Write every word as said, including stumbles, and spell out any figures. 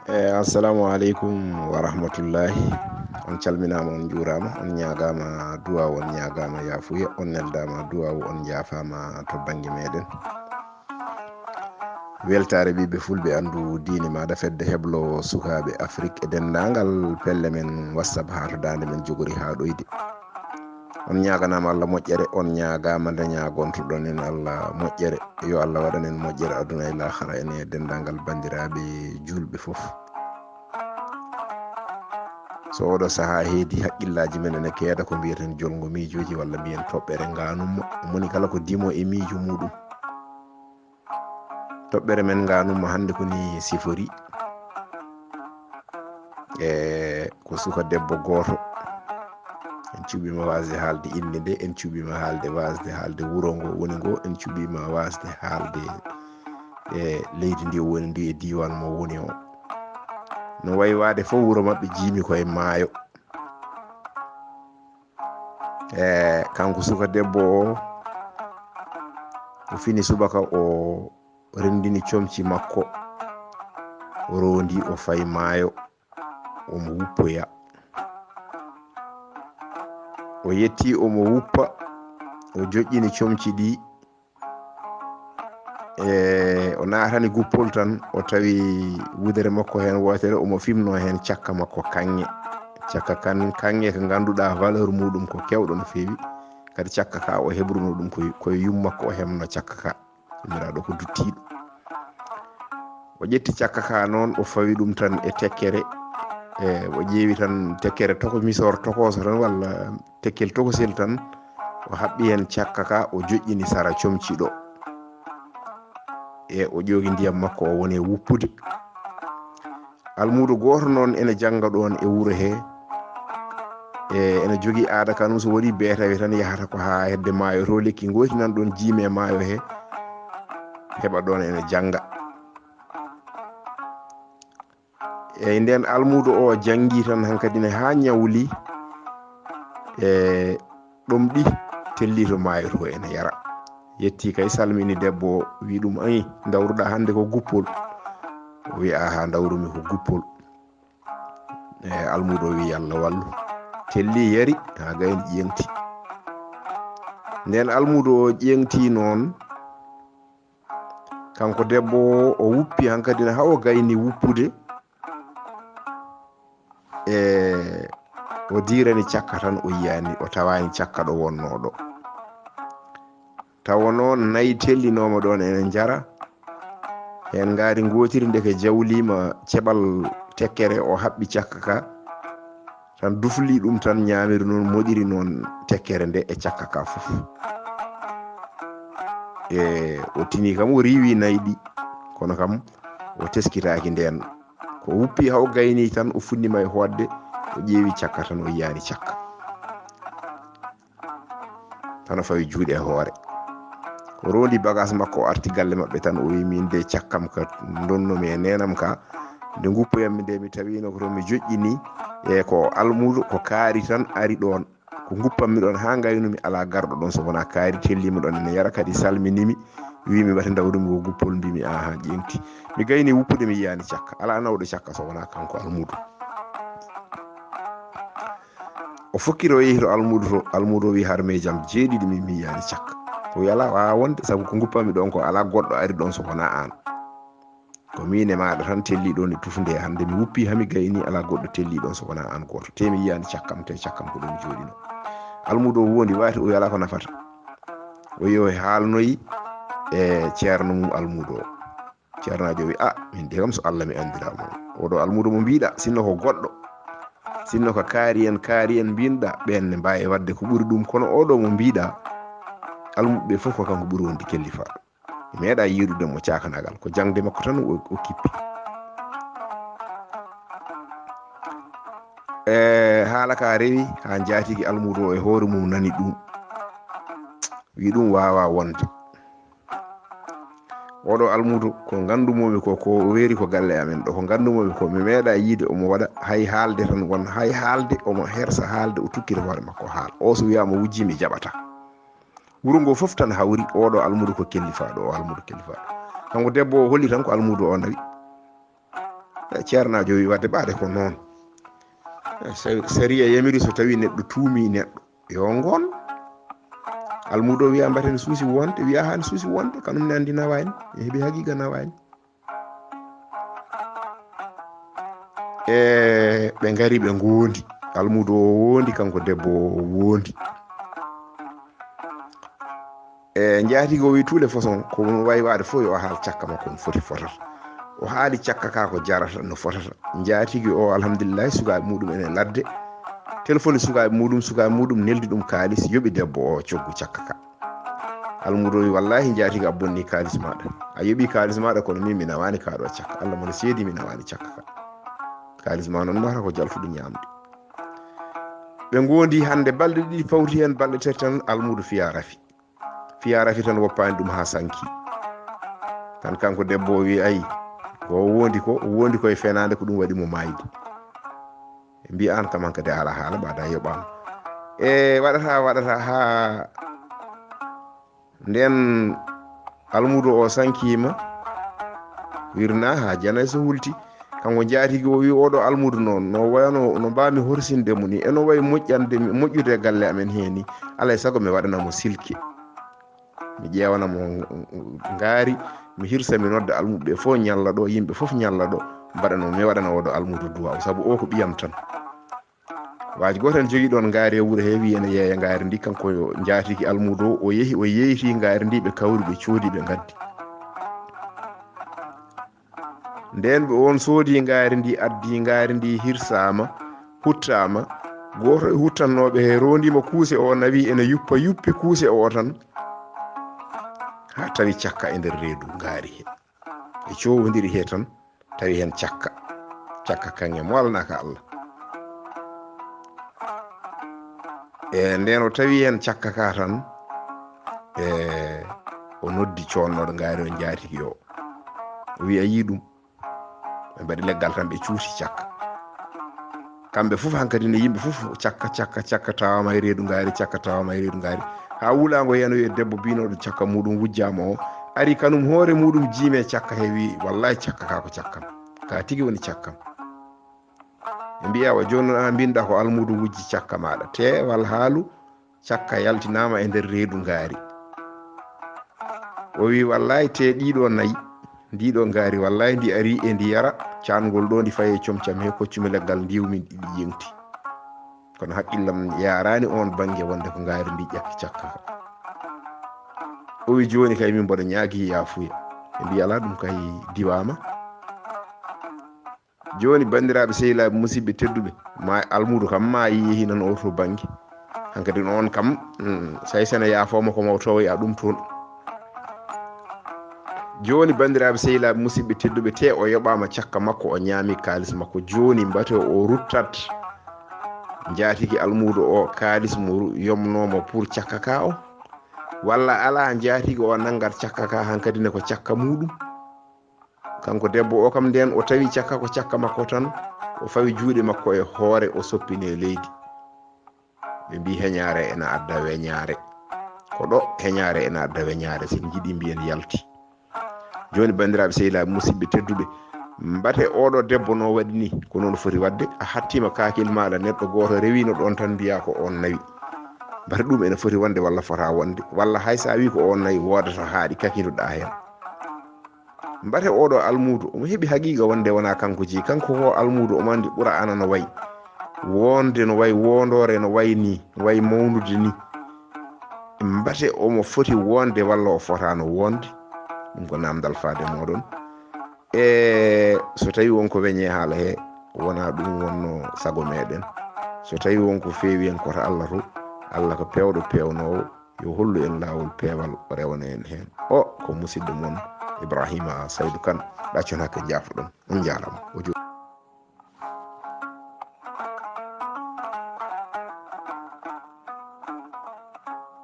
Eh, assalamu aleykum wa rahmatullahi. On calminaama, on njuuraama, on ñaagaama duwaawu, on ñaagaama yaafuya, on neldaama duwaawu, on njaafaama to bannge meɗen. Weltaare ɓiɓɓe fulɓe, anndu diine maaɗa, fedde heblo sukaaɓe Afrik e denndaangal pelle men WhatsApp haa to daande men jogori haa ɗoyde. On ñaaganaama Allah moƴƴere, on ñaagaama nde ñaagontoɗon en Allah moƴƴere. Yo Allah waɗan en moƴƴere aduna e laakhara, en e denndaangal banndiraaɓe juulɓe fof. So oɗo sahaa heedi, haqqillaaji men ene keeda ko mbiyaten jolngo miijooji walla mbiyen toɓɓere ngaanumma. Moni kala ko dimo e miijo muuɗum. Toɓɓere men ngaanumma hannde ko ni sifori. E ko suka debbo gooto. En cuɓiima waasde haalde innde nde, en cuɓiima haalde, waasde haalde wuro ngo woni ngo, en cuɓiima waasde haalde e leydi ndi o woni ndi e diiwaan mo woni o. No wayi waade fof wuro maɓɓe jiimi ko e maayo. E kanko suka debbo o, o fini subaka o renndini comci makko, o roondi o fayi maayo, omo wuppoya. O yetti omo wuppa, o joƴƴini comci ɗi. E o naatani guppol tan, o tawi wudere makko heen wootere, omo fimno heen cakka makko kaŋŋe. Cakka kan, kaŋŋe ko ngannduɗaa valeur muuɗum ko keewɗo no feewi. Kadi cakka ka o heɓruno ɗum ko, ko yum makko o heɓno cakka ka. Inndiraaɗo ko duttiiɗo. O ƴetti cakka ka noon, o fawi ɗum tan e tekkere. E o ƴeewi tan tekkere toko, misor tokooso tan walla tekkel tokosel tan. O haɓɓi heen cakka ka, o joƴƴini sara comci ɗo. E o ƴoogi ndiyam makko, o woni e wuppude. Almuudo gooto noon ene jannga ɗoon e wuro he. E ene jogii aada kanum, so waɗii beetawe tan yahata ko haa hedde maayo to, lekki ngoyti nan ɗoon jiimi e maayo he, heɓa ɗoon ene jannga. Eyi, ndeen almuudo o janngi tan hankadi ne haa ñawli. E ɗomɗi telli to maayo to ene yara. Yetti kay salmini debbo o, wi ɗum, "Ayi, ndawruɗaa hannde ko guppol?" O wi, "Aha, ndawrumi ko guppol." E almuudo o wi, "Yalla wallu." Telli yari haa gayni ƴeeŋti. Ndeen almuudo o ƴeeŋti noon, kanko debbo o, o wuppi hankadi ne haa o gayni wuppude. E o diirani cakka tan, o yiyaani, o tawaani cakka ɗo wonnoo ɗo. Tawa noon nayi tellinooma ɗoon ene njara. Heen ngaari ngootiri ndeke jawliima ceɓal tekkere, o haɓɓi cakka ka. Tan dufli ɗum tan ñaamiri noon, moɗiri noon tekkere nde e cakka ka fof. E o tini kam, o riiwi nayi ɗi, kono kam o teskitaaki ndeen. Ko wuppi haa o gayni tan, o fuɗɗiima e hootde, o ƴeewi cakka tan, o yiyaani cakka. Tan o fawi juuɗe e hoore. O roondi bagaas makko, o arti galle maɓɓe tan, o wi, "Min de cakkam ka ndonnumi e neenam ka, nde nguppoyammi nde mi tawiino ko toon mi joƴƴini, e ko almuudo, ko kaari tan ari ɗoon. Ko nguppammi ɗoon haa ngaynumi, alaa garɗo ɗoon so wonaa kaari, telliima ɗoon ene yara, kadi salminimi, wiimi, 'Mbate ndawrumi ko guppol?' Mbiimi, 'Aha, ƴeeŋti.' Mi gayni wuppude, mi yiyaani cakka. Alaa nawɗo cakka so wonaa kanko almuudo." O fokkiri, o yehi to almuudo to, almuudo o wi, "Har miijam jeeɗiɗi min mi yiyaani cakka." O wi, "Alaa, waawaa wonde, sabu ko nguppammi ɗoon ko, alaa goɗɗo ari ɗoon so wonaa aan. Ko miin e maaɗa tan telli ɗoon e tufnde, hannde mi wuppi haa mi gayni, alaa goɗɗo telli ɗoon so wonaa aan gooto. Tee mi yiyaani cakkam, tee cakkam ko ɗo mi jooɗinoo." Almuudo o wondi waati, o wi, "Alaa ko nafata." O yehi, o haalnoyi e ceerno mum almuudo o. Ceernaajo o wi, "A, min de kam so Alla mi anndiraama. Oɗo almuudo mo mbiiɗa, sinno ko goɗɗo, sinno ko kaari en, kaari en mbiinɗa, ɓeen ne mbaawi waɗde ko ɓuri ɗum. Kono oɗo mo mbiiɗa, almuɓɓe fof ko kanko ɓuri wonde kellifaaɗo. Mi meeɗa yiidude mo cakanagal, ko jaŋde makko tan o, o kippi." E haala ka rewi haa njaatigi almuudo o e hoore mum nani ɗum. Wi, "Ɗum waawaa wonde. Oɗo almuudo ko nganndumomi ko, ko weeri ko galle amen ɗo, ko nganndumomi ko, mi meeɗa yiide omo waɗa hay haalde tan won, hay haalde omo hersa haalde, o tukkita hoore makko haala. O so wiyaama wujji mi jaɓata." Wuro ngo fof tan hawri, oɗo almuudo ko kellifaaɗo, o almuudo kellifaaɗo. Kanko debbo o holli tan ko almuudo o nawi. Ceernaajo wi wadde ɓaade ko noon. Sariya yamiri so tawi neɗɗo tuumi neɗɗo yo ngoon. Almuudo wiya mbaten suusi wonde, wiya haani suusi wonde, kanum ne anndi nawaani, mi heɓi haqiiqa nawaani. E ɓe ngari ɓe ngondi, almuudo o wondi, kanko debbo o wondi. E njaatigi o wi tous les façons, ko mo wawi waade fof yo o haal cakka makko no foti fotata. O haali cakka ka ko jarata no fotata. Njaatigi o alhamdulillahi sukaaɓe muɗum ene ladde, telefoni sukaaɓe muɗum, sukaaɓe muɗum neldi ɗum kaalis, yoɓi debbo o coggu cakka ka. Almuudo wi wallahi njaatigi a bonni kaalis maɗa, a yoɓi kaalis maɗa, kono min mi nawani ka ɗo cakka, Allah mona seedi mi nawani cakka ka. Kaalis ma noon mata ko jalfuɗo ñamde. Ɓe ngondi hande balɗe ɗiɗi, pawti hen balɗe tati tan almuudo fiya rafi. Fiya rafi tan woppani ɗum ha sanki. Tan kanko debbo o wi ayi ko wondi ko, wondi koye fenade, ko ɗum waɗi mo mayde. Ɓe mbi an kam hankadi ala haala, ɓaada yoɓama. E waɗata waɗata ha nden almuudo o sankima, wirna ha janay so hulti. Kanko njaatigi o wi oɗo almuudo noon no wayano no mbami horsinde mo ni, eno wayi moƴƴande moƴƴude e galle amen heni, alay saago mi waɗana mo silke, mi ƴeewana mo ngaari, mi hirsa, mi nodda almuɓe fof ñalla ɗo, yimɓe fof ñalla ɗo, mbaɗana mo, mi waɗana oɗo almuudo duwaw, sabu o ko ɓiyam tan. Waaji gooto en jogii ɗoon ngaari e wuro hee, wii ene yeeya ngaari ndi, kanko njaatigi almuudo o, o yehi, o yeeyti ngaari ndi, ɓe kawri, ɓe coodi, ɓe ngaddi. Ndeen ɓe on soodi ngaari ndi, addi ngaari ndi, hirsaama, huttaama. Gooto e huttannooɓe hee roondiima kuuse o, nawi ene yuppa, yuppi kuuse o tan, haa tawi cakka e nder reedu ngaari hee. Ɓe coowondiri hee tan, tawi heen cakka. Cakka kaŋŋe mo alnaaka Allah. E ndeen o tawi heen cakka ka tan, e o noddi coodnooɗo ngaari o, njaatigi o. O wi a yii ɗum? Ɓe mbaɗi leggal tan, ɓe cuuti cakka. Kamɓe fof hankadi ne, yimɓe fof cakka, cakka, cakka tawama e reedu ngaari, cakka tawama e reedu ngaari. Haa wulaango yanoyi e debbo biynooɗo cakka muɗum wujjaama o, ari kanum hoore muɗum jiime cakka he, wi wallahi cakka ka ko cakkam. Ka tigi woni cakkam. Ɓe mbiya wa jooni noon, a mbinɗa ko almuudo wujji cakka maɗa. Te wal haalu, cakka yaltinaama e nder reedu ngaari. O wi wallahi te ɗiɗo nayi, ndiɗo ngaari wallahi ndi ari e ndi yara, caangol ɗo ndi fayi e comcam he, koccumi leggal ndiwmi ɗiɗi yeŋti. Kono haqqillam yaaraani oon bannge wonde ko ngaari ndi ƴakki cakka ka. O wi jooni kay min mboɗo ñaagi yaafuya. Ɓe mbi alaa, ɗum kay diwaama. Jooni banndiraaɓe sehilaaɓe musidɓe tedduɓe, ma almuudo kam maayi yehi nan oo to bannge. Hankadi oon kam, mm, so hay sene yaafooma ko mo o tawoya ɗum toon. Jooni banndiraaɓe sehilaaɓe musidɓe tedduɓe, te o yoɓaama cakka makko, o ñaami kaalis makko. Jooni mbate o ruttat njaatigi almuudo o kaalis mo ru-, yomnooma pour cakka ka o? Walla alaa njaatigi o nanngat cakka ka hankadi ne ko cakka muɗum? Kanko debbo o kam, ndeen o tawi cakka ko cakka makko tan, o fawi juuɗe makko e hoore, o soppini e leydi. Ɓe mbi heñaare ena adda weñaare. Ko ɗo heñaare ena adda weñaare, so en njiɗi mbiyen yalti. Jooni banndiraaɓe sehilaaɓe musidɓe tedduɓe, mbate oɗo debbo no waɗi ni, ko noon foti waɗde, a hattima kaakil maɗa, neɗɗo gooto rewino ɗoon tan mbiya ko oon nawi. Mbate ɗum ene foti wonde walla fota wonde, walla hay sa wi ko oon nawi, woodata haaɗi kakinuɗa heen. Mbate oɗo almuudo omo heɓi haqiiqa wonde wona kanko jeyi, kanko ko almuudo omo anndi qur'aana no wayi, wonde no wayi, wondoore no wayi ni, no wayi mawnude ni. Mbate omo foti wonde walla o fotaano wonde? Ɗum ko namdal faade moɗon. E so tawi won ko weñe haala he, wona ɗum wonno sago meɗen. So tawi won ko feewi en, koto Allah to, Allah ko peewɗo peewnoowo, yo hollu en laawol peewal, o rewana en heen. O ko musidɗo mon Ibrahima Saydu Kan, ɗaccon hakke, jaafoɗon. On njaaraama. O jo-